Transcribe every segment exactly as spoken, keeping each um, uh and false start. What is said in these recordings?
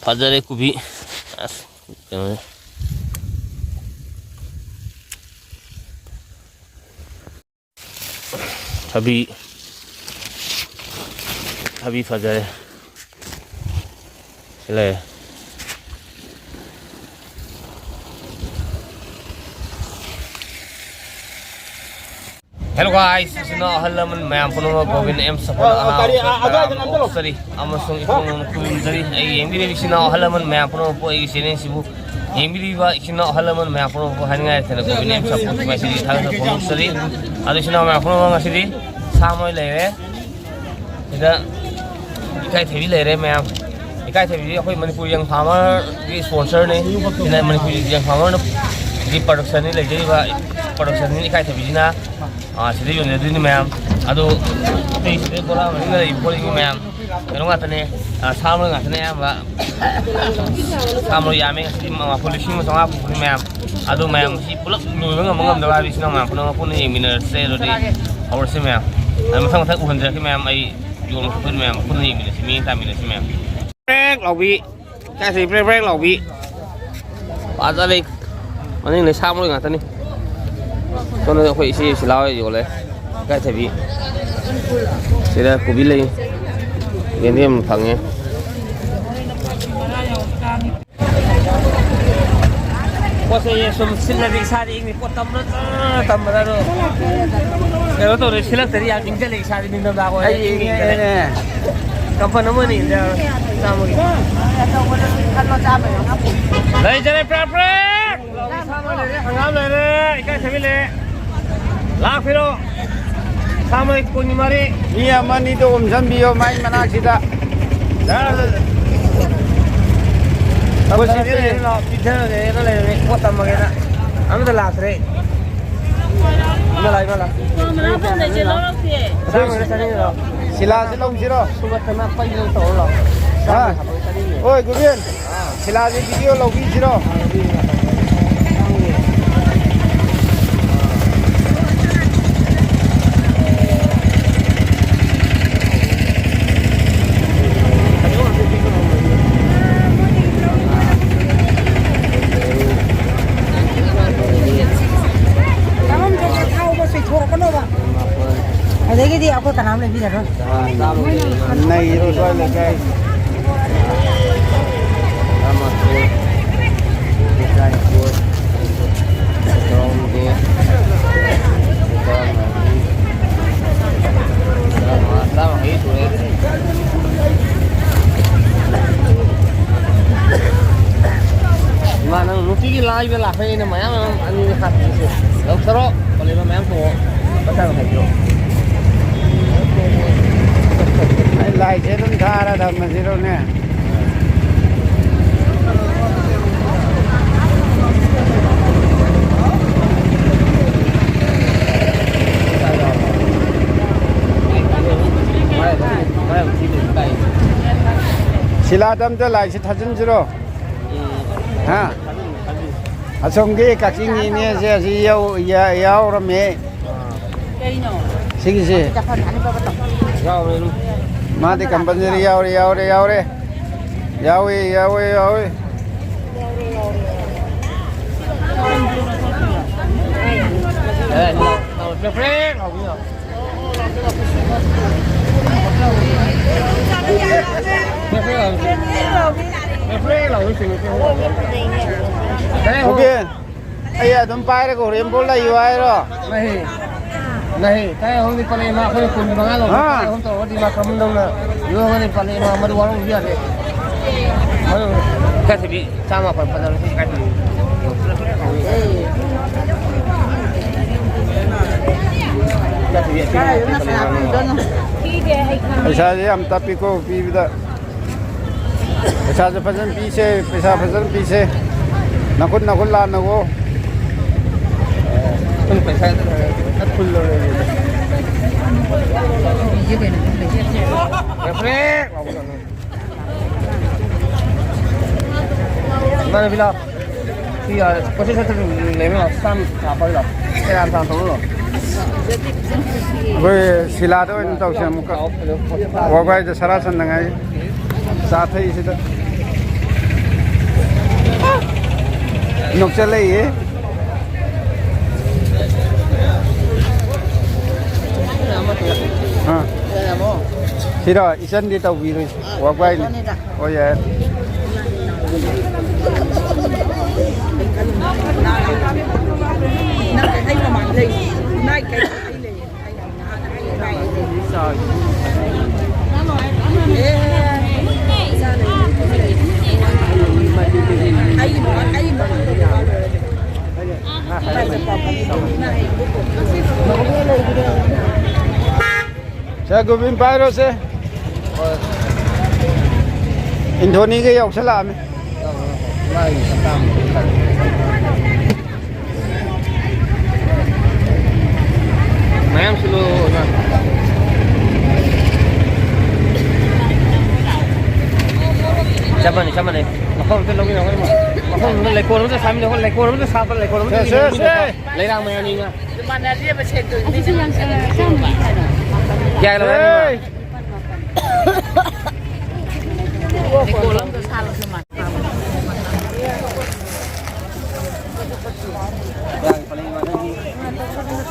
ꯐꯖꯔꯦ ꯀꯣꯕꯤ꯫ ꯑꯁ, ꯀꯩꯅꯣꯅꯦ꯫ ꯊꯕꯤ, ꯊꯕꯤ ꯐꯖꯔꯦ꯫ ꯁꯤ ꯂꯩꯔꯦ꯫ Hello guys, ꯏꯆꯤꯟ ꯏꯅꯥꯎ ꯑꯍꯜ ꯂꯃꯟ ꯃꯌꯥꯝ ꯄꯨꯝꯅꯃꯛ ꯒꯣꯕꯤꯟ ꯑꯦꯝ ꯁꯄꯣꯔꯠ ꯑꯅꯥꯕ ꯀꯔꯤ, ꯑ, ꯑꯗꯨꯋꯥꯏꯗ ꯅꯝꯁꯤꯜꯂꯣ꯫ ꯀꯌꯥ ꯑꯃ ꯈꯨꯔꯨꯝꯖꯔꯤ꯫ ꯑꯩ ꯌꯦꯡꯕꯤꯔꯤꯕ ꯏꯆꯤꯟ ꯏꯅꯥꯎ ꯑꯍꯜ ꯂꯃꯟ ꯃꯌꯥꯝ ꯄꯨꯝꯅꯃꯛꯄꯨ ꯑꯩꯒꯤ ꯆꯦꯅꯦꯜꯁꯤꯕꯨ ꯌꯦꯡꯕꯤꯔꯤꯕ ꯏꯆꯤꯟ ꯏꯅꯥꯎ ꯑꯍꯜ ꯂꯃꯟ ꯃꯌꯥꯝ ꯄꯨꯝꯅꯃꯛꯄꯨ ꯍꯥꯏꯅꯤꯡꯉꯥꯏ ꯂꯩꯇꯅ ꯒꯣꯕꯤꯟ ꯑꯦꯝ ꯁꯄꯣꯔꯠꯀꯤ ꯃꯥꯏꯀꯩꯗꯒꯤ ꯊꯥꯒꯠꯆꯕ ꯐꯣꯡꯗꯣꯛꯆꯔꯤ꯫ ꯑꯗꯨ ꯏꯆꯤꯟ ꯏꯅꯥꯎ ꯃꯌꯥꯝ ꯄꯨꯝꯅꯃꯛ ꯉꯁꯤꯗꯤ ꯁꯥ ꯃꯔꯣꯏ ꯂꯩꯔꯦ꯫ ꯁꯤꯗ ꯏꯀꯥꯏꯊꯕꯤ ꯂꯩꯔꯦ ꯃꯌꯥꯝ꯫ ꯏꯀꯥꯏꯊꯕꯤꯗꯤ ꯑꯩꯈꯣꯏ ꯃꯅꯤꯄꯨꯔ ꯌꯪ ꯐꯥꯔꯃꯔꯒꯤ ꯁ꯭ꯄꯣꯟꯁꯔꯅꯤ꯫ ꯁꯤꯅ ꯃꯅꯤꯄꯨꯔ ꯌꯪ ꯐꯥꯔꯃꯔꯒꯤ ꯄ꯭ꯔꯗꯛꯁꯟꯅꯤ ꯂꯩꯖꯔꯤꯕ ꯄ꯭ꯔꯗꯛꯁꯟꯅꯤ ꯏꯀꯥꯏꯊꯕꯤꯁꯤꯅ꯫ ꯑꯥ, ꯁꯤꯗ ꯌꯣꯟꯖꯗꯣꯏꯅꯤ ꯃꯌꯥꯝ꯫ ꯑꯗꯣ ꯑꯇꯩ ꯁꯤꯗ ꯕꯣꯔꯥ ꯃꯅꯨꯡꯗ ꯂꯩꯔꯤꯕ ꯄꯣꯠꯁꯤꯡꯁꯤ ꯃꯌꯥꯝ ꯀꯩꯅꯣ ꯉꯥꯛꯇꯅꯦ, ꯑꯥ, ꯁꯥ ꯃꯔꯣꯏ ꯉꯥꯛꯇꯅꯦ ꯑꯌꯥꯝꯕ꯫ ꯁꯥ ꯃꯔꯣꯏ ꯌꯥꯝꯃꯦ ꯉꯁꯤꯗꯤ, ꯃꯄꯨꯟ ꯂꯤꯁꯤꯡ ꯑꯃ ꯆꯥꯝꯃꯉꯥ ꯄꯨꯕꯅꯤ ꯃꯌꯥꯝ꯫ ꯑꯗꯣ ꯃꯌꯥꯝ ꯁꯤ ꯄꯨꯂꯞ ꯂꯣꯏꯕ ꯉꯝꯕ ꯉꯝꯗꯕ ꯍꯥꯏꯕꯁꯤꯅ ꯃꯌꯥꯝ ꯄꯨꯝꯅꯃꯛ ꯄꯨꯟꯅ ꯌꯦꯡꯃꯤꯟꯅꯔꯁꯦ꯫ ꯑꯗꯨꯗꯤ ꯍꯧꯔꯁꯤ ꯃꯌꯥꯝ꯫ ꯑꯗꯨ ꯃꯊꯪ ꯃꯊꯪ ꯎꯍꯟꯖꯔꯛꯀꯦ ꯃꯌꯥꯝ, ꯑꯩ ꯌꯣꯟꯕ ꯈꯣꯠꯄꯗꯨ ꯃꯌꯥꯝ ꯄꯨꯟꯅ ꯌꯦꯡꯃꯤꯟꯅꯁꯤ, ꯃꯤꯠꯌꯦꯡ ꯇꯥꯃꯤꯟꯅꯁꯤ ꯃꯌꯥꯝ꯫ ꯄ꯭ꯔꯦꯛ ꯂꯥꯎꯕꯤ꯫ ꯏꯀꯥꯏꯊꯕꯤ ꯄ꯭ꯔꯦꯛ ꯄ꯭ꯔꯦꯛ ꯂꯥꯎꯕꯤ꯫ ꯐꯖꯔꯦ꯫ ꯃꯅꯤꯡꯗ ꯁꯥ ꯃꯔꯣꯏ ꯉꯥꯛꯇꯅꯤ꯫ ꯁꯣꯝꯗ ꯑꯩꯈꯣꯏ ꯏꯆꯦ ꯁꯤꯂꯥ ꯍꯣꯏ ꯌꯣꯜꯂꯦ꯫ ꯏꯀꯥꯏꯊꯕꯤ꯫ ꯁꯤꯗ ꯀꯣꯕꯤ ꯂꯩ꯫ ꯌꯦꯟꯗꯦꯝ ꯐꯪꯉꯦ꯫ ꯄꯣꯠ ꯆꯩꯁꯦ ꯁꯨꯝ ꯁꯤꯠꯂꯗꯤ ꯏꯁꯥꯗ ꯏꯪꯉꯤ꯫ ꯄꯣꯠ ꯇꯝꯕꯗ ꯆꯠ-, ꯇꯝꯕꯗ ꯑꯗꯣ ꯀꯩꯅꯣ ꯇꯧꯔꯦ, ꯁꯤꯠꯂꯛꯇꯗꯤ ꯌꯥꯝ ꯏꯪꯁꯤꯜꯂꯦ ꯏꯁꯥꯗꯤ ꯅꯤꯡꯊꯝꯊꯥ ꯑꯣꯏꯔꯦ, ꯑꯩ ꯏꯪꯉꯤ ꯏꯪꯉꯤ ꯏꯪꯉꯤ꯫ ꯏꯪꯉꯦ꯫ ꯀꯝꯐꯟ ꯑꯃ ꯑꯅꯤ ꯏꯟꯗ ꯌꯥꯔꯣꯏ꯫ ꯆꯥꯝꯃꯒꯤ꯫ ꯂꯩꯖꯔꯦ, ꯄ꯭ꯔꯦꯛ ꯄ꯭ꯔꯦꯛ! ꯂꯧꯔꯤ ꯁꯥ ꯃꯔꯣꯏ ꯂꯩꯔꯦ, ꯍꯪꯒꯥꯝ ꯂꯩꯔꯦ, ꯏꯀꯥꯏꯊꯕꯤ ꯂꯩꯔꯦ꯫ ꯂꯥꯛꯄꯤꯔꯣ꯫ ꯁꯥ ꯃꯔꯣꯏ ꯀꯨꯟꯒꯤ ꯃꯔꯤ꯫ ꯃꯤ ꯑꯃ ꯑꯅꯤꯗꯣ ꯑꯣꯝꯁꯤꯟꯕꯤꯌꯣ ꯃꯥꯏ ꯃꯅꯥꯛꯁꯤꯗ꯫ ꯌꯥꯔꯦ꯫ ꯑꯩꯈꯣꯏ ꯁꯤꯗꯤ ꯂꯩꯔꯦ, ꯂꯥꯛꯑꯣ, ꯄꯤꯊꯔꯒꯦꯅ ꯂꯩꯔꯝꯃꯤ, ꯄꯣꯠ ꯇꯝꯃꯒꯦꯅ꯫ ꯑꯃꯇ ꯂꯥꯛꯇ꯭ꯔꯦ꯫ ꯏꯃꯥ ꯂꯥꯛꯑꯣ, ꯏꯃꯥ ꯂꯥꯛꯑꯣ꯫ ꯀꯣꯝꯂꯥ ꯐꯪꯗꯩꯁꯦ ꯂꯧꯔꯛꯇꯦ꯫ ꯁꯥ ꯃꯔꯣꯏ ꯆꯥꯅꯤꯡꯉꯤꯔꯣ? ꯁꯤꯂꯥꯁꯦ ꯂꯧꯁꯤꯔꯣ? ꯁꯨꯒꯠꯇꯅ ꯄꯩꯗꯅ ꯇꯧꯔ ꯂꯥꯛꯑꯣ꯫ ꯍꯥ? ꯁꯥ ꯃꯔꯣꯏ ꯆꯥꯅꯤꯡꯉꯤꯔꯣ? ꯍꯣꯏ, ꯒꯨꯕꯦꯟ꯫ ꯁꯤꯂꯥꯁꯦ ꯚꯤꯗꯤꯑꯣ ꯂꯧꯕꯤꯁꯤꯔꯣ? ꯀꯅꯥꯝ ꯂꯩꯕꯤꯔꯔꯣꯏ꯫ ꯅꯩꯔꯣ ꯁ꯭ꯋꯥꯏ ꯂꯩꯀꯥꯏ꯫ ꯏꯃꯥ, ꯅꯪ ꯅꯨꯡꯇꯤꯒꯤ ꯂꯥꯏꯕ ꯂꯥꯛꯄꯩ ꯑꯩꯅ ꯃꯌꯥꯝ ꯑꯃ ꯑꯅꯤ ꯍꯥꯞꯄꯤꯁꯦ꯫ ꯂꯧꯊꯔꯣ꯫ ꯄꯂꯦꯝ ꯃꯌꯥꯝ ꯇꯣꯡꯉꯣ꯫ ꯃꯊꯪ ꯍꯥꯏꯕꯤꯔꯣ꯫ ꯑꯩ ꯂꯥꯏꯁꯦ ꯑꯗꯨꯝ ꯊꯥꯔ ꯊꯝꯃꯁꯤꯔꯣꯅꯦ? ꯁꯤꯂꯥꯗ ꯑꯝꯇ ꯂꯥꯏꯁꯦ ꯊꯥꯖꯤꯟꯁꯤꯔꯣ? ꯍꯥ? ꯑꯁꯣꯝꯒꯤ ꯀꯛꯆꯤꯡꯒꯤ ꯏꯅꯦꯁꯦ ꯑꯁꯤ ꯌꯧ-, ꯌꯥ-, ꯌꯥꯎꯔꯝꯃꯦ꯫ ꯀꯩꯅꯣ? ꯁꯤꯒꯤꯁꯦ꯫ ꯆꯐꯟ ꯑꯅꯤꯄꯕ ꯇꯧ꯫ ꯌꯥꯎꯔꯦ ꯑꯗꯨꯝ꯫ ꯃꯥꯗꯤ ꯀꯝꯄꯜꯁꯔꯤ ꯌꯥꯎꯔꯦ, ꯌꯥꯎꯔꯦ, ꯌꯥꯎꯔꯦ꯫ ꯌꯥꯎꯋꯦ, ꯌꯥꯎꯋꯦ, ꯌꯥꯎꯋꯦ꯫ ꯑꯦ, ꯂꯥꯎ, ꯂꯥꯎ, ꯄ꯭ꯔꯦꯛ ꯄ꯭ꯔꯦꯛ ꯂꯥꯎꯕꯤꯌꯣ꯫ ꯎꯕꯦꯟ, ꯑꯩ ꯑꯗꯨꯝ ꯄꯥꯏꯔꯒ ꯍꯣꯔꯦꯟ ꯐꯥꯎ ꯂꯩꯌꯨ ꯍꯥꯏꯔꯣ? ꯅꯍꯤ, ꯅꯍꯤ, ꯀꯥꯏ ꯍꯧꯅꯤ ꯄꯂꯦ ꯃꯥ ꯑꯩꯈꯣꯏꯅ ꯀꯨꯟ ꯃꯉꯥ ꯂꯧꯅꯤ, ꯍꯥ? ꯀꯥꯏ ꯍꯧꯅ ꯇꯧꯔꯗꯤ ꯃꯥ ꯀꯝꯗꯧꯅ ꯌꯣꯒꯅꯤ ꯄꯂꯦ ꯃꯥ ꯃꯗꯨ ꯋꯥꯔꯧꯕ ꯌꯥꯗꯦ꯫ ꯃꯗꯨ ꯈꯔ ꯊꯤꯕꯤ, ꯆꯥꯝꯃ ꯃꯥꯄꯟ ꯐꯖꯅ ꯁꯤ ꯀꯥꯏ ꯊꯤꯕꯤ? ꯈꯔ ꯊꯤꯕꯤ, ꯄꯩꯁꯥꯁꯦ ꯌꯥꯝ ꯇꯞꯄꯤꯀꯣ ꯄꯤꯕꯗ꯫ ꯄꯩꯁꯥꯁꯦ ꯐꯖꯅ ꯄꯤꯁꯦ, ꯄꯩꯁꯥ ꯐꯖꯅ ꯄꯤꯁꯦ꯫ ꯅꯈꯨꯠ, ꯅꯈꯨꯠ ꯂꯥꯟꯅꯒꯣ꯫ ꯅꯪ ꯄꯩꯁꯥ ꯈꯔ ꯐꯨꯜ ꯂꯧꯔꯦ꯫ ꯔꯦꯐ꯭ꯔꯦ! ꯏꯃꯥꯟꯅꯕꯤ ꯂꯥꯎ꯫ ꯁꯤ ꯌꯥꯔꯦ꯫ ꯄꯣꯠꯆꯩ ꯁꯠꯇ ꯂꯩꯃꯤ ꯂꯥꯎ꯫ ꯆꯥꯝ ꯍꯥꯞꯄꯒ ꯂꯥꯎ꯫ ꯁꯦꯔꯥꯟ ꯇꯨꯔꯥꯟ ꯇꯧꯅꯨ ꯂꯥꯎ꯫ ꯑꯩꯈꯣꯏ ꯁꯤꯂꯥꯗ ꯑꯣꯏꯅ ꯇꯧꯁꯦ ꯑꯃꯨꯛꯀ꯫ ꯋꯥꯒꯥꯏꯗ ꯁꯔꯥ ꯁꯟꯗꯉꯥꯏ꯫ ꯆꯥ ꯊꯛꯏꯁꯤꯗ꯫ ꯅꯣꯛꯆꯜꯂꯛꯏꯌꯦ꯫ ꯑꯥ꯫ ꯁꯤꯔꯣ? ꯏꯆꯟꯗꯤ ꯇꯧꯕꯤꯔꯣꯏ꯫ ꯋꯥꯕꯥꯏꯅꯦ꯫ ꯍꯣꯏ, ꯌꯥꯏ꯫ ꯁꯦ, ꯒꯣꯕꯤꯟ ꯄꯥꯏꯔꯣꯁꯦ꯫ ꯏꯟꯊꯣꯅꯤꯒ ꯌꯧꯁꯜꯂꯛꯑꯃꯤ꯫ ꯃꯌꯥꯝ ꯁꯤꯜꯂꯣ, ꯑꯣꯖꯥ꯫ ꯆꯞ ꯃꯥꯟꯅꯩ, ꯆꯞ ꯃꯥꯟꯅꯩ꯫ ꯃꯐꯝ ꯑꯝꯇ ꯂꯧꯃꯤꯟꯅꯧ, ꯃꯐꯝ ꯑꯝꯇ, ꯂꯩꯀꯣꯜ ꯑꯝꯇ ꯁꯥꯃꯤꯟꯅꯧ, ꯂꯩꯀꯣꯜ ꯑꯝꯇ ꯁꯥꯕ, ꯂꯩꯀꯣꯜ ꯑꯝꯇ ꯁꯦ, ꯁꯦ, ꯁꯦ꯫ ꯂꯩꯔꯥꯡ ꯃꯌꯥꯝꯅꯤ ꯏꯃꯥ꯫ ꯃꯥꯟꯅꯗꯦꯕ ꯁꯦꯠꯇꯣꯏꯁꯦ꯫ ꯑꯗꯨꯁꯨ ꯌꯥꯝ, ꯑ, ꯆꯥꯝꯃ ꯍꯥꯏꯔꯣ? ꯀꯌꯥ ꯂꯧꯔꯦ? ꯂꯩꯀꯣꯜ ꯑꯝꯗ ꯁꯥꯜꯂꯁꯨ ꯃꯥꯟꯅꯩ꯫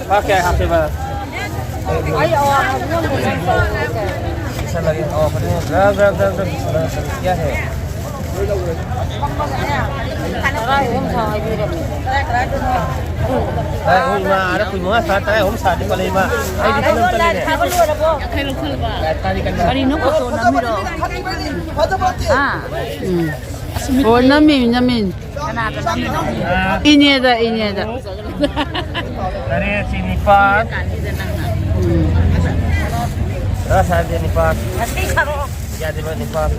ꯂꯨꯄꯥ ꯀꯌꯥ ꯍꯥꯞꯄꯦꯕ? ꯄꯤꯁꯜꯂꯒꯦ꯫ ꯑꯣ, ꯐꯖꯅ ꯒ꯭ꯔ ꯒ꯭ꯔ ꯒ꯭ꯔ ꯒ꯭ꯔ ꯄꯤꯁꯜꯂꯒ ꯀꯌꯥ ꯍꯦ? ꯇꯔꯥ ꯑꯍꯨꯝ ꯁꯥꯎ ꯍꯥꯏꯕꯤꯔꯝꯃꯦ꯫ ꯇꯔꯥ ꯑꯍꯨꯝ ꯏꯃꯥ, ꯑꯥꯗ ꯀꯨꯟ ꯃꯉꯥ ꯁꯥ, ꯇꯔꯥ ꯑꯍꯨꯝ ꯁꯥꯗꯤ ꯐꯅꯤ ꯏꯃꯥ꯫ ꯑꯩꯗꯤ ꯐꯤꯂꯝ ꯆꯠꯂꯤꯅꯦ꯫ ꯀꯔꯤꯅꯣ ꯐꯣꯇꯣ ꯅꯝꯃꯤꯔꯣ? ꯍꯥ? ꯎꯝ꯫ ꯑꯣ, ꯅꯝꯃꯤ, ꯅꯝꯃꯤ꯫ ꯀꯅꯥꯗ ꯅꯝꯃꯤꯅꯣ? ꯏꯅꯦꯗ, ꯏꯅꯦꯗ꯫ ꯇꯔꯦꯠꯁꯤ ꯅꯤꯄꯥꯜ꯫ ꯎꯝ꯫ ꯇꯔꯥ ꯁꯥꯗꯦ ꯅꯤꯄꯥꯜ꯫ ꯌꯥꯗꯦꯕ ꯅꯤꯄꯥꯜ꯫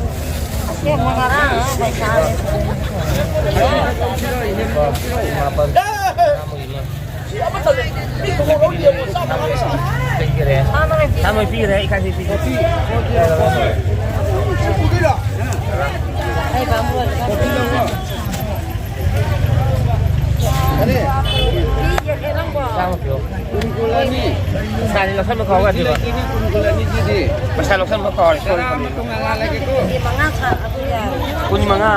ꯃꯥꯄꯜ꯫ ꯄꯤꯈꯔꯦ꯫ ꯇꯥꯃꯣ ꯄꯤꯈꯔꯦ, ꯑꯩ ꯈꯥꯏ ꯄꯤꯈꯔꯦ꯫ ꯆꯥꯝꯃ ꯄꯤꯌꯣ꯫ ꯄꯩꯁꯥꯗꯤ ꯂꯧꯁꯟꯕ ꯀꯥꯎ ꯌꯥꯗꯦꯕ꯫ ꯄꯩꯁꯥ ꯂꯧꯁꯟꯕ ꯀꯥꯎꯔꯦ, ꯁꯣꯔꯤ, ꯁꯣꯔꯤ꯫ ꯀꯨꯟ ꯃꯉꯥ꯫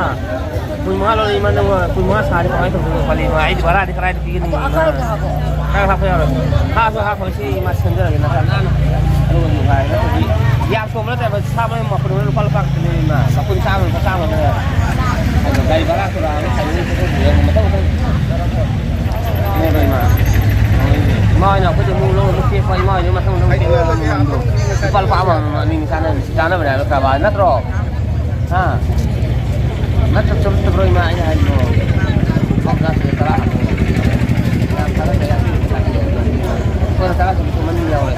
ꯀꯨꯟ ꯃꯉꯥ ꯂꯧꯔꯦ ꯏꯃꯥ, ꯅꯪ ꯀꯨꯟ ꯃꯉꯥ ꯁꯥꯔꯗꯤ ꯀꯃꯥꯏꯅ ꯇꯧꯗꯣꯏꯅꯣ? ꯄꯜꯂꯤ ꯏꯃꯥ, ꯑꯩꯗꯤ ꯚꯔꯥꯗꯤ ꯀꯗꯥꯏꯗ ꯄꯤꯒꯅꯤ ꯏꯃꯥ? ꯈꯔ ꯍꯥꯞꯄ ꯌꯥꯎꯔꯣꯏ꯫ ꯍꯥꯞꯁꯨ ꯍꯥꯞꯄꯣꯏ, ꯁꯤ ꯏꯃꯥ ꯁꯦꯝꯖꯔꯒꯦ ꯅꯠꯇ꯭ꯔꯥ? ꯅꯥꯟꯅ꯫ ꯑꯗꯨꯒ ꯅꯨꯡꯉꯥꯏ꯫ ꯅꯠꯇ꯭ꯔꯗꯤ ꯌꯥꯝ ꯁꯣꯝꯕ ꯅꯠꯇꯦꯕ, ꯁꯥ ꯃꯔꯣꯏ ꯃꯄꯨꯟ ꯑꯃ ꯂꯨꯄꯥ, ꯂꯨꯄꯥ ꯈꯛꯇꯅꯦ ꯏꯃꯥ꯫ ꯃꯄꯨꯟ ꯆꯥꯝꯃ, ꯂꯨꯄꯥ ꯆꯥꯝꯃ ꯈꯛꯇꯅꯦ꯫ ꯑꯗꯣ ꯒꯥꯔꯤ ꯚꯔꯥ ꯊꯣꯔꯛꯑꯒ ꯈꯥꯏꯗꯣꯛꯑꯒ ꯆꯠꯊꯣꯛꯄꯤꯔꯒ ꯃꯊꯪ ꯃꯊꯪ꯫ ꯅꯦꯕ ꯏꯃꯥ꯫ ꯏꯃꯥ ꯍꯣꯏꯅ ꯑꯩꯈꯣꯏꯗ ꯑꯃꯨꯛ ꯂꯧꯔ ꯑꯃꯨꯛ ꯄꯦꯛꯄ, ꯏꯃꯥ ꯍꯣꯏꯅ ꯃꯊꯪ ꯃꯊꯪ ꯄꯦꯛꯄ ꯃꯃꯜꯗꯣ꯫ ꯂꯨꯄꯥ, ꯂꯨꯄꯥ ꯑꯃꯃꯝ ꯑꯅꯤ ꯑꯅꯤ ꯆꯥꯅ-, ꯆꯥꯅꯕꯅꯦ ꯍꯥꯏꯕ ꯀꯔꯕꯥꯔ ꯅꯠꯇ꯭ꯔꯣ? ꯍꯥ? ꯅꯠꯇ꯭ꯔꯣ, ꯆꯨꯝꯗꯕ꯭ꯔꯣ ꯏꯃꯥ ꯑꯩꯅ ꯍꯥꯏꯗꯣ? ꯂꯨꯄꯥ ꯇꯔꯥ ꯍꯥꯞꯄꯣ꯫ ꯌꯥꯝ ꯊꯥꯒꯠꯄ ꯌꯥꯗꯦ꯫ ꯁꯣꯝꯗ ꯇꯔꯥ ꯀꯨꯟ ꯀꯨꯟ ꯃꯅꯤꯡ ꯌꯥꯎꯔꯦ꯫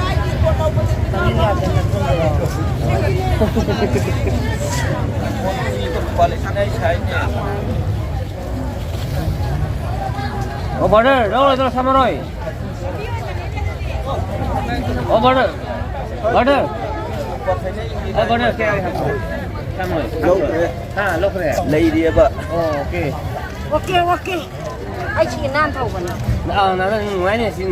ꯑꯣ, ꯕ꯭ꯔꯗꯔ, ꯂꯧꯔꯣꯏꯗ꯭ꯔꯣ, ꯁꯥꯃꯔꯣꯏ? ꯑꯣ, ꯕ꯭ꯔꯗꯔ, ꯕ꯭ꯔꯗꯔ꯫ ꯑꯣ, ꯕ꯭ꯔꯗꯔ, ꯀꯌꯥꯒꯤ ꯍꯥꯞꯄꯣ? ꯁꯥꯃꯔꯣꯏ꯫ ꯂꯧꯈ꯭ꯔꯦ꯫ ꯍꯥ, ꯂꯧꯈ꯭ꯔꯦ? ꯂꯩꯔꯤꯑꯕ꯫ ꯑꯣ, ꯑꯣꯀꯦ꯫ Okay, okay. ꯑꯩ ꯁꯤ ꯅꯥꯟ ꯊꯧꯕꯅꯦ꯫ ꯑꯥ, ꯅꯥꯟ, ꯅꯨꯡꯉꯥꯏꯅꯦ ꯁꯤ꯫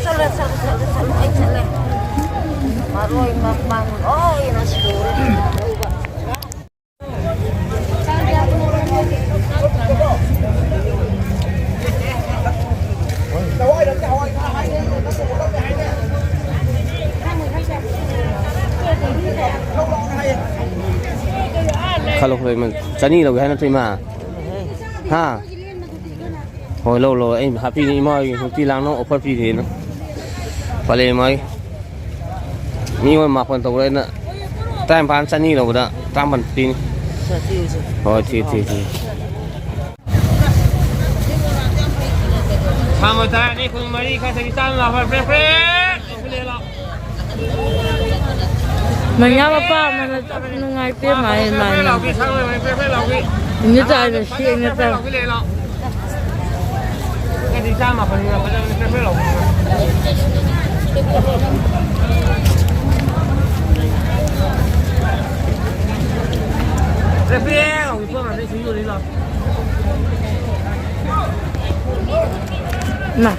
ꯆꯠꯂꯦ, ꯆꯠꯂꯦ, ꯆꯠꯂꯦ, ꯆꯠꯂꯦ, ꯑꯩ ꯆꯠꯂꯦ꯫ ꯃꯔꯣꯏ ꯃꯄꯥꯡ ꯂꯣꯏꯅ ꯁꯨꯔꯦ꯫ ꯈꯜꯂꯣ, ꯈꯜꯂꯣ, ꯏꯃꯥ꯫ ꯆꯅꯤ ꯂꯧꯒꯦ ꯍꯥꯏ ꯅꯠꯇ꯭ꯔꯣ, ꯏꯃꯥ? ꯍꯥ? ꯍꯣꯏ, ꯂꯧ, ꯂꯧ꯫ ꯑꯩ ꯍꯥꯞꯄꯤꯅꯤ, ꯏꯃꯥ ꯍꯣꯏꯒꯤ ꯍꯧꯖꯤꯛꯇꯤ ꯂꯥꯡꯅꯣ offer ꯄꯤꯔꯦꯅ꯫ ꯄꯜꯂꯦ ꯏꯃꯥꯒꯤ꯫ ꯃꯤ ꯍꯣꯏ ꯃꯥꯄꯟ ꯇꯧꯕꯗ ꯑꯩꯅ ꯇꯔꯥꯅꯤꯄꯥꯟ ꯆꯅꯤ ꯂꯧꯕꯗ ꯇꯔꯥꯃꯥꯄꯟ ꯄꯤꯅꯤ꯫ ꯁꯦ, ꯊꯤꯔꯨꯁꯦ꯫ ꯍꯣꯏ, ꯊꯤ, ꯊꯤ, ꯊꯤ꯫ ꯁꯥꯃ ꯇꯔꯥꯅꯤ, ꯀꯨꯟ ꯃꯔꯤ, ꯈꯔ ꯊꯕꯤ ꯆꯥꯝ ꯂꯥꯎ, ꯐꯔꯦ, ꯐꯔꯦ, ꯐꯔꯦ꯫ ꯃꯌꯥ ꯃꯄꯥ ꯑꯃꯅ ꯆꯠꯄ ꯅꯨꯡꯉꯥꯏꯇꯦ, ꯃꯥꯏ, ꯃꯥꯏ, ꯃꯥꯏ꯫ ꯅꯨꯃꯤꯠ ꯇꯥꯔꯦ, ꯁꯤ ꯅꯠꯇ꯭ꯔꯥ? ꯃꯥ꯫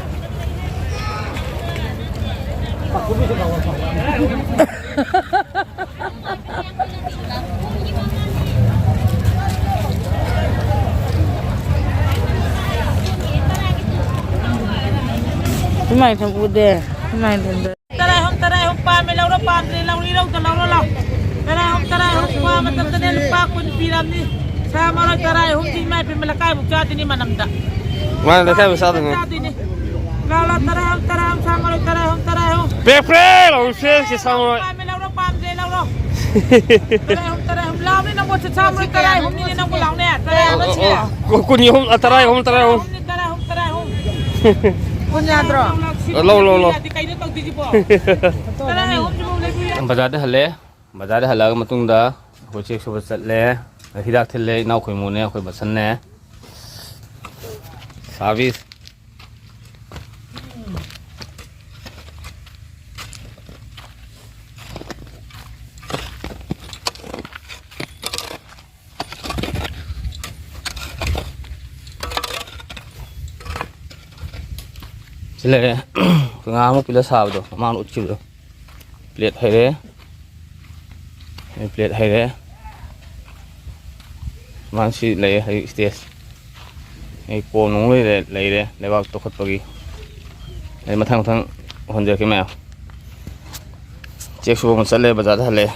ꯏꯃꯥꯏ ꯊꯝ ꯎꯗꯦ꯫ ꯏꯃꯥꯏ ꯊꯝꯗ꯫ ꯇꯔꯥ ꯑꯍꯨꯝ, ꯇꯔꯥ ꯑꯍꯨꯝ ꯄꯥꯝꯃꯦ, ꯂꯧꯔꯣ, ꯄꯥꯝꯗ꯭ꯔꯦ, ꯂꯧꯔꯣ, ꯏꯔꯧꯗ ꯂꯧꯔꯣ, ꯂꯧ꯫ ꯇꯔꯥ ꯑꯍꯨꯝ, ꯇꯔꯥ ꯑꯍꯨꯝ ꯄꯥꯝꯕ ꯃꯇꯝꯗꯅꯦ ꯂꯨꯄꯥ ꯀꯨꯟ ꯄꯤꯔꯝꯅꯤ꯫ ꯁꯥ ꯃꯔꯣꯏ ꯇꯔꯥ ꯑꯍꯨꯝꯗꯤ ꯏꯃꯥ ꯏꯕꯦꯝꯃ ꯂꯩꯀꯥꯏꯕꯨꯛ ꯆꯥꯗꯣꯏꯅꯤ ꯃꯅꯝꯗ꯫ ꯃꯥꯅꯦ, ꯂꯩꯀꯥꯏꯕꯨꯛ ꯆꯥꯗꯣꯏꯅꯤ꯫ ꯆꯥꯗꯣꯏꯅꯤ꯫ ꯂꯧ, ꯂꯧ, ꯇꯔꯥ ꯑꯍꯨꯝ, ꯇꯔꯥ ꯑꯍꯨꯝ, ꯁꯥ ꯃꯔꯣꯏ ꯇꯔꯥ ꯑꯍꯨꯝ, ꯇꯔꯥ ꯑꯍꯨꯝ꯫ ꯄ꯭ꯔꯦ ꯄ꯭ꯔꯦ ꯂꯥꯎꯁꯦ ꯁꯤ ꯁꯥ ꯃꯔꯣꯏ꯫ ꯄꯥꯝꯃꯦ, ꯂꯧꯔꯣ, ꯄꯥꯝꯗ꯭ꯔꯦ, ꯂꯧꯔꯣ꯫ ꯇꯔꯥ ꯑꯍꯨꯝ, ꯇꯔꯥ ꯑꯍꯨꯝ ꯂꯥꯎꯅꯦ ꯅꯪꯕꯨ, ꯁꯥ ꯃꯔꯣꯏ ꯇꯔꯥ ꯑꯍꯨꯝꯅꯤꯅꯦ ꯅꯪꯕꯨ, ꯂꯥꯎꯅꯦ꯫ ꯇꯔꯥ ꯑꯍꯨꯝ ꯑꯣ, ꯁꯤ꯫ ꯑꯣ, ꯀꯨ-, ꯀꯨꯟ ꯑꯍꯨꯝ, ꯑ, ꯇꯔꯥ ꯑꯍꯨꯝ, ꯇꯔꯥ ꯑꯍꯨꯝ꯫ ꯇꯔꯥ ꯑꯍꯨꯝ, ꯇꯔꯥ ꯑꯍꯨꯝ꯫ ꯀꯨꯟ ꯌꯥꯗ꯭ꯔꯣ? ꯂꯧ, ꯂꯧ, ꯂꯧ꯫ ꯀꯩꯅꯣ ꯇꯧꯗꯣꯏꯁꯤꯕꯣ? ꯇꯔꯥ ꯑꯍꯨꯝꯁꯤꯕꯨ ꯂꯩꯕꯤꯌꯨ ꯌꯥ-, ꯕꯖꯥꯔꯗ ꯍꯜꯂꯦ꯫ ꯕꯖꯥꯔꯗ ꯍꯜꯂꯛꯑꯒ ꯃꯇꯨꯡꯗ ꯑꯩꯈꯣꯏ ꯆꯦꯛ ꯁꯨꯕ ꯆꯠꯂꯦ꯫ ꯍꯤꯗꯥꯛ ꯊꯤꯜꯂꯦ꯫ ꯏꯅꯥꯎ ꯈꯣꯏꯃꯨꯅꯦ, ꯑꯩꯈꯣꯏ ꯕꯁꯟꯅꯦ꯫ ꯁꯥꯕꯤꯁ꯫ ꯁꯤ ꯂꯩꯔꯦ꯫ ꯑꯩꯈꯣꯏ ꯉꯥ ꯑꯃꯨꯛ ꯄꯤꯂ ꯁꯥꯕꯗꯣ, ꯃꯃꯥꯡꯗ ꯎꯠꯈꯤꯕꯗꯣ꯫ ꯄ꯭ꯂꯦꯠ ꯍꯩꯔꯦ꯫ ꯑꯩ ꯄ꯭ꯂꯦꯠ ꯍꯩꯔꯦ꯫ ꯃꯥꯅ ꯁꯤ ꯂꯩꯔꯦ ꯍꯧꯖꯤꯛ ꯁ꯭ꯇꯦꯖ꯫ ꯑꯩ ꯀꯣꯟ ꯅꯨꯡ ꯂꯩꯔꯦ, ꯂꯩꯔꯦ ꯂꯩꯕꯥꯛ ꯇꯧꯈꯠꯄꯒꯤ꯫ ꯑꯩ ꯃꯊꯪ ꯃꯊꯪ ꯍꯣꯟꯖꯔꯛꯀꯦ ꯃꯌꯥꯝ꯫ ꯆꯦꯛ ꯁꯨꯕ ꯑꯃ ꯆꯠꯂꯦ, ꯕꯖꯥꯔꯗ ꯍꯜꯂꯛꯑꯦ꯫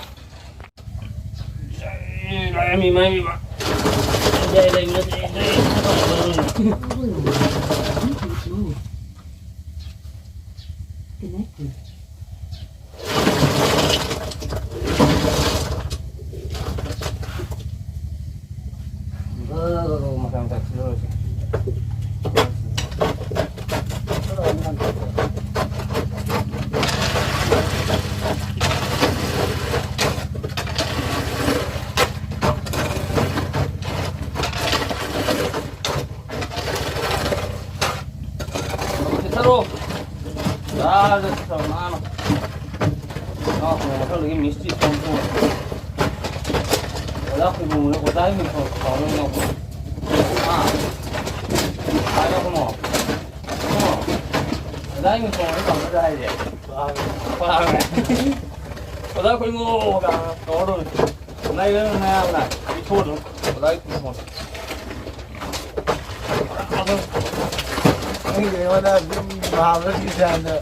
ꯊꯔꯣ꯫ ꯌꯥꯔꯦ, ꯆꯞ ꯃꯥꯟꯅ꯫ ꯏꯅꯥꯎ ꯈꯨꯃꯣ ꯃꯊꯪꯗꯒꯤ ꯃꯤꯁꯇꯤ ꯊꯣꯡ ꯊꯣꯡ꯫ ꯑꯣꯖꯥ ꯈꯨꯃꯣꯅ ꯑꯣꯖꯥꯒꯤ ꯃꯤꯡ ꯊꯣꯡ ꯀꯥꯎꯅꯤ ꯏꯅꯥꯎ ꯈꯨꯃꯣ꯫ ꯑꯥ꯫ ꯑꯥ, ꯏꯅꯥꯎ ꯈꯨꯃꯣ꯫ ꯈꯨꯃꯣ꯫ ꯑꯣꯖꯥꯒꯤ ꯃꯤꯡ ꯊꯣꯡ ꯀꯥꯎꯅꯗ꯭ꯔꯥ ꯍꯥꯏꯁꯦ? ꯄꯥꯝꯃꯦ꯫ ꯑꯣꯖꯥ ꯈꯨꯃꯣ ꯀꯥꯎꯅ ꯇꯧꯔꯗꯧꯅꯤ꯫ ꯂꯩꯔꯅꯨ ꯅꯌꯥꯝꯅ꯫ ꯄꯤꯊꯣꯛꯑꯗꯧꯅꯤ꯫ ꯑꯣꯖꯥꯒꯤ ꯃꯤꯡ ꯊꯣꯡ꯫ ꯑꯩꯉꯣꯟꯗ ꯑꯗꯨꯝ ꯃꯍꯥꯕꯂꯤꯒꯤ ꯁꯥꯏꯟꯗ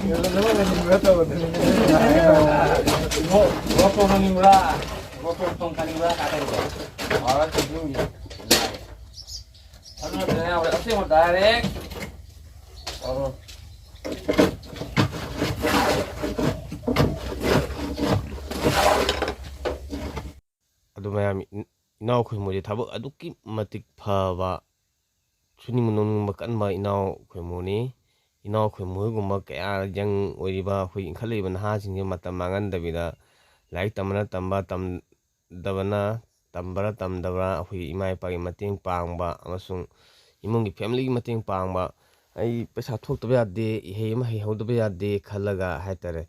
ꯀꯩꯅꯣ ꯂꯧꯍꯟꯅꯤꯡꯕ꯭ꯔꯥ ꯇꯧꯕꯗꯨꯅꯤ꯫ ꯔꯣ-, ꯔꯣꯇꯣ ꯂꯧꯅꯤꯡꯕ꯭ꯔꯥ? ꯔꯣꯇꯣ ꯇꯣꯡꯈꯠꯅꯤꯡꯕ꯭ꯔꯥ? ꯀꯥꯏ ꯀꯥꯏꯗ? ꯃꯍꯥꯕꯂꯤ ꯁꯤꯡꯖꯨꯒꯤ꯫ ꯑꯗꯨ ꯅꯠꯇ꯭ꯔꯒꯅ ꯑꯁꯦꯡꯕ direct꯫ ꯑꯣ꯫ ꯑꯗꯨ ꯃꯌꯥꯝ ꯏꯟ-, ꯏꯅꯥꯎ ꯈꯣꯏꯃꯨꯁꯦ ꯊꯕꯛ ꯑꯗꯨꯛꯀꯤ ꯃꯇꯤꯛ ꯐꯕ, ꯁꯨꯅꯤꯡꯕ ꯅꯣꯝꯅꯤꯡꯕ ꯀꯟꯕ ꯏꯅꯥꯎ ꯈꯣꯏꯃꯨꯅꯤ꯫ ꯏꯅꯥꯎ ꯈꯣꯏꯃꯨ ꯍꯣꯏꯒꯨꯝꯕ ꯀꯌꯥ young ꯑꯣꯏꯔꯤꯕ ꯑꯩꯈꯣꯏ ꯏꯟꯈꯠꯂꯛꯏꯕ ꯅꯍꯥꯁꯤꯡꯁꯦ ꯃꯇꯝ ꯃꯥꯡꯍꯟꯗꯕꯤꯗ, ꯂꯥꯏꯔꯤꯛ ꯇꯝꯕꯅ ꯇꯝꯕ, ꯇꯝꯗꯕꯅ, ꯇꯝꯕ꯭ꯔꯥ ꯇꯝꯗꯕ꯭ꯔꯥ, ꯑꯩꯈꯣꯏꯒꯤ ꯏꯃꯥ ꯏꯄꯥꯒꯤ ꯃꯇꯦꯡ ꯄꯥꯡꯕ ꯑꯃꯁꯨꯡ ꯏꯃꯨꯡꯒꯤ familyꯒꯤ ꯃꯇꯦꯡ ꯄꯥꯡꯕ꯫ ꯑꯩ ꯄꯩꯁꯥ ꯊꯣꯛꯇꯕ ꯌꯥꯗꯦ, ꯏꯍꯩ ꯑꯃ ꯍꯩꯍꯧꯗꯕ ꯌꯥꯗꯦ ꯈꯜꯂꯒ ꯍꯥꯏꯇꯥꯔꯦ,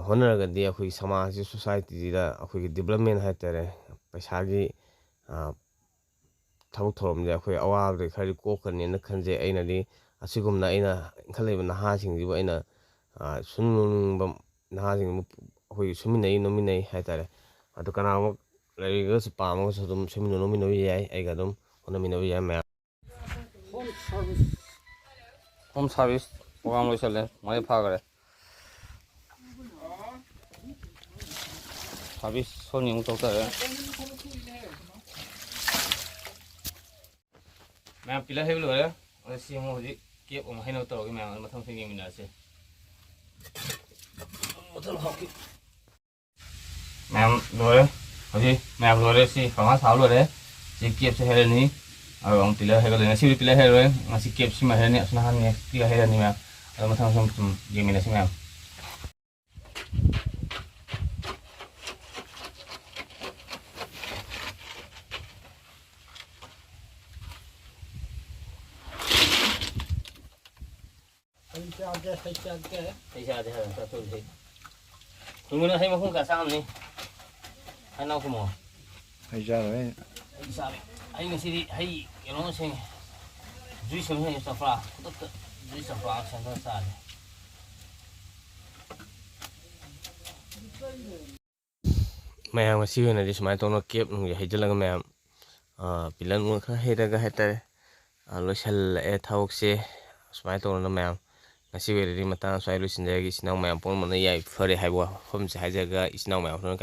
ꯍꯣꯠꯅꯔꯒꯗꯤ ꯑꯩꯈꯣꯏꯒꯤ ꯁꯃꯥꯖꯁꯤ, societyꯁꯤꯗ ꯑꯩꯈꯣꯏꯒꯤ development ꯍꯥꯏꯇꯥꯔꯦ, ꯄꯩꯁꯥꯒꯤ, ꯑ, ꯊꯕꯛ ꯊꯧꯔꯝꯁꯦ ꯑꯩꯈꯣꯏ ꯑꯋꯥꯕꯗꯤ ꯈꯔꯗꯤ ꯀꯣꯛꯀꯅꯤꯅ ꯈꯟꯖꯩ꯫ ꯑꯩꯅꯗꯤ ꯑꯁꯤꯒꯨꯝꯅ ꯑꯩꯅ ꯏꯟꯈꯠꯂꯛꯏꯕ ꯅꯍꯥꯁꯤꯡꯁꯤꯕꯨ ꯑꯩꯅ, ꯑ, ꯁꯨꯝ ꯅꯣꯝꯅꯤꯡꯕ ꯅꯍꯥꯁꯤꯡꯕꯨ ꯑꯩꯈꯣꯏꯒꯤ ꯁꯨꯃꯤꯟꯅꯩ, ꯅꯣꯝꯃꯤꯟꯅꯩ ꯍꯥꯏꯇꯥꯔꯦ꯫ ꯑꯗꯨ ꯀꯅꯥꯒꯨꯝꯕ ꯂꯩꯔꯒꯁꯨ ꯄꯥꯝꯃꯒꯁꯨ ꯑꯗꯨꯝ ꯁꯨꯃꯤꯟꯅ ꯅꯣꯝꯃꯤꯟꯅꯕ ꯌꯥꯏ, ꯑꯩꯒ ꯑꯗꯨꯝ ꯍꯣꯠꯅꯃꯤꯟꯅꯕ ꯌꯥꯏ ꯃꯌꯥꯝ꯫ Home service꯫ Home service program ꯂꯣꯏꯁꯜꯂꯦ, ꯃꯥꯏ ꯐꯥꯈ꯭ꯔꯦ꯫ Service ꯁꯣꯝꯒꯤ ꯑꯃꯨꯛ ꯇꯧ ꯇꯥꯔꯦ꯫ ꯃꯌꯥꯝ pillar ꯍꯩꯕ ꯂꯣꯏꯔꯦ꯫ ꯑꯗꯣ ꯁꯤ ꯑꯃꯨꯛ ꯍꯧꯖꯤꯛ cap ꯑꯃꯨꯛ ꯍꯩꯅꯕ ꯇꯧꯔꯒꯦ ꯃꯌꯥꯝ, ꯑꯗꯨ ꯃꯊꯪ ꯃꯊꯪ ꯌꯦꯡꯃꯤꯟꯅꯔꯁꯦ꯫ ꯃꯊꯪ ꯍꯥꯞꯀꯦ꯫ ꯃꯌꯥꯝ ꯂꯣꯏꯔꯦ꯫ ꯍꯧꯖꯤꯛ ꯃꯌꯥꯝ ꯂꯣꯏꯔꯦ꯫ ꯁꯤ ꯀꯪꯉꯥ ꯁꯥꯕ ꯂꯣꯏꯔꯦ꯫ ꯁꯤ capꯁꯦ ꯍꯩꯔꯅꯤ꯫ ꯑꯗꯨꯒ ꯑꯃꯨꯛ pillar ꯍꯩꯒꯠꯂꯣꯏ꯫ ꯉꯁꯤꯗꯤ pillar ꯍꯩꯔꯣꯏ꯫ ꯉꯁꯤ cap ꯁꯤꯃ ꯍꯩꯔꯅꯤ꯫ ꯑꯁꯣꯝ ꯅꯥꯀꯟꯒꯤ pillar ꯍꯩꯔꯅꯤ ꯃꯌꯥꯝ꯫ ꯑꯗꯣ ꯃꯊꯪ ꯁꯨꯝ ꯁꯨꯝ ꯌꯦꯡꯃꯤꯟꯅꯁꯤ ꯃꯌꯥꯝ꯫ ꯍꯩ ꯆꯥꯒꯦ, ꯍꯩ ꯆꯥꯒꯦ꯫ ꯍꯩ ꯆꯥꯁꯦ ꯍꯥꯏꯔꯣ, ꯆꯥꯊꯣꯛꯁꯦ꯫ ꯈꯨꯟꯃꯨꯅ ꯍꯩ ꯃꯈꯨꯝ ꯀꯌꯥ ꯆꯥꯝꯅꯤ? ꯍꯥꯏꯅꯥꯎ ꯈꯨꯝꯃꯣ꯫ ꯍꯩ ꯆꯥꯔꯣꯏ꯫ ꯍꯩ ꯆꯥꯔꯦ꯫ ꯑꯩ ꯉꯁꯤꯗꯤ ꯍꯩ ꯀꯩꯅꯣ ꯑꯃ ꯁꯦꯝꯒꯦ꯫ Juice ꯑꯃ ꯁꯦꯝꯒꯦ, ꯆꯝꯄ꯭ꯔꯥ꯫ ꯈꯨꯗꯛꯇ juice ꯆꯝꯄ꯭ꯔꯥ ꯑꯃ ꯁꯦꯝꯗꯅ ꯆꯥꯔꯦ꯫ ꯃꯌꯥꯝ ꯉꯁꯤ ꯑꯣꯏꯅꯗꯤ ꯁꯨꯃꯥꯏꯅ ꯇꯧꯅ cap ꯅꯨꯡꯁꯦ ꯍꯩꯖꯤꯜꯂꯒ ꯃꯌꯥꯝ, ꯑ, pillar ꯅꯨꯡ ꯈꯔ ꯍꯩꯔꯒ ꯍꯥꯏꯇꯥꯔꯦ꯫ ꯑ, ꯂꯣꯏꯁꯜꯂꯛꯑꯦ ꯊꯕꯛꯁꯦ꯫ ꯁꯨꯃꯥꯏꯅ ꯇꯧꯗꯅ ꯃꯌꯥꯝ, ꯉꯁꯤ ꯑꯣꯏꯔꯗꯤ ꯃꯇꯥꯡ ꯑꯁ꯭ꯋꯥꯏ ꯂꯣꯏꯁꯤꯟꯖꯔꯒꯦ꯫ ꯏꯆꯤꯟ ꯏꯅꯥꯎ ꯃꯌꯥꯝ ꯄꯨꯝꯅꯃꯛꯅ ꯌꯥꯏꯐꯔꯦ ꯍꯥꯏꯕ ꯋꯥꯐꯝꯁꯦ ꯍꯥꯏꯖꯔꯒ, ꯏꯆꯤꯟ ꯏꯅꯥꯎ ꯃꯌꯥꯝ ꯄꯨꯝꯅꯃꯛ